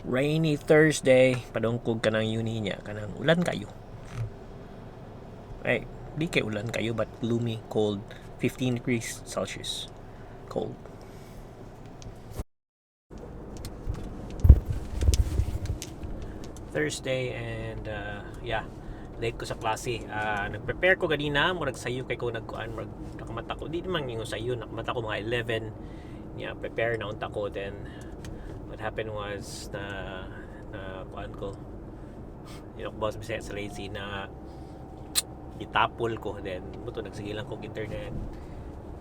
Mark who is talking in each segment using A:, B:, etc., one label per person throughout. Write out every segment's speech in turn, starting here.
A: Rainy Thursday, padungkog ka ng uni niya, kanang ulan kayo. Ay, di kay ulan kayo, but gloomy, cold, 15 degrees Celsius. Cold. Thursday and yeah, late ko sa klase. Nag-prepare ko ganina, murag sayo kay ko nagkuan, murag nakamata ko. Di naman yung sayo, nakamata ko mga 11. Yeah, prepare na unta ko, then what happened was na na kuan ko. Yun ako boss Bisaya sa lazy na itapol ko, then muto nagsige lang kog internet,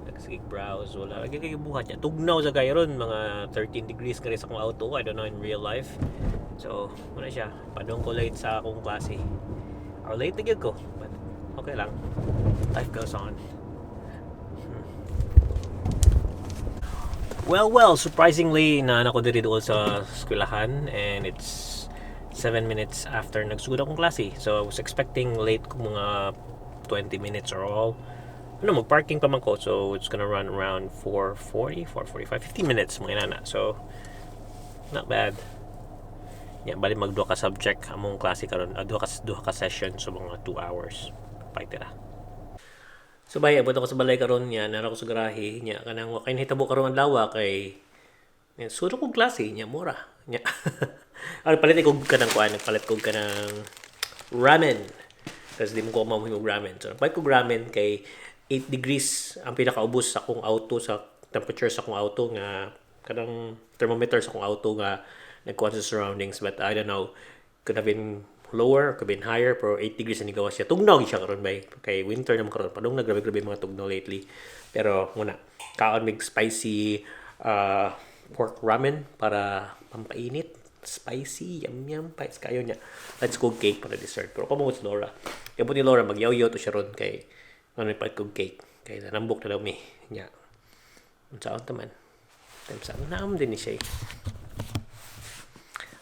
A: nagsige browse, wala lagi kay buhat niya. Tugnaw sa gayron, mga 13 degrees kari sa akong auto. I don't know in real life, so muna siya padung ko late sa akong klase or late na gyud ko, but okay lang, life goes on. Well, surprisingly, naan ako diri dool sa eskwelahan and it's 7 minutes after nagsugod akong klase. So, I was expecting late ko mga 20 minutes or all. Ano, mag-parking pa man ko. So, it's gonna run around 4:40, 4:45, 15 minutes, mga inana. So, not bad. Yeah, bali magduha ka subject among klase karon. Duha ka session, so mga 2 hours. Paitira. So bay, abot ako sa balay karon niya, nara ko sa garahe niya, kanang wa kay nahitabo karon adlaw kay niya, suro kog klase niya, mura. Niya. Ano, palit ko kanang kuan, nagpalit ko kanang ramen. Kasi di mo ko mamahimog ramen. So, nagpalit ko ramen kay 8 degrees ang pinakaubos sa akong auto, sa temperature sa akong auto nga kanang thermometer sa akong auto nga nagkuan sa surroundings, but I don't know, could have been lower, could have been higher, pero 8 degrees na nigawas siya. Tugnaw siya karon bay kay winter naman karon, padung na grabe grabe mga tugnaw lately. Pero muna kaon mig spicy pork ramen para pampainit, spicy, yum yum pa kayo niya. Let's go cake para dessert, pero kamo si Laura, kay ni Laura magyaw-yaw to siya ron kay ano pa kog cake kay nanambok na daw mi nya. Unsaon ta man time sa naam din ni siya eh.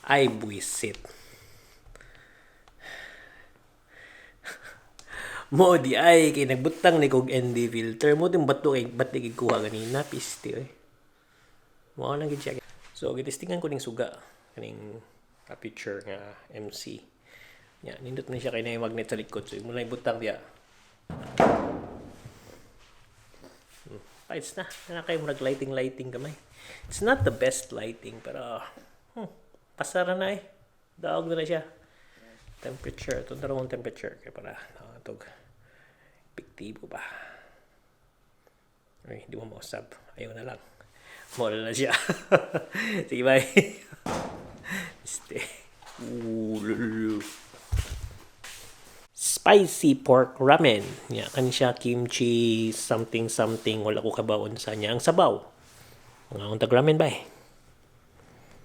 A: Ay, buisit. Mo di ay kay nagbutang ni kog ND filter mo din bato kay ba't di kuha ganina pisti oy. Mo lang gid siya. So gitistingan ko ning suga kaning picture nga MC. Nya nindot ni siya kay na magnet sa likod, so imo lang ibutang diya. It's na. Na kay murag lighting lighting gamay. It's not the best lighting, pero pasara na eh. Daog na siya. Temperature. Ito na rin temperature. Kaya para nakatog. Epektibo ba? Ay, hindi mo mausap. Ayaw na lang. Mawala na siya. Sige, bye. Este. Ooh, spicy pork ramen. Ya, kan siya kimchi something something, wala ko kabaon sa niya ang sabaw. Mga untag ramen, bye.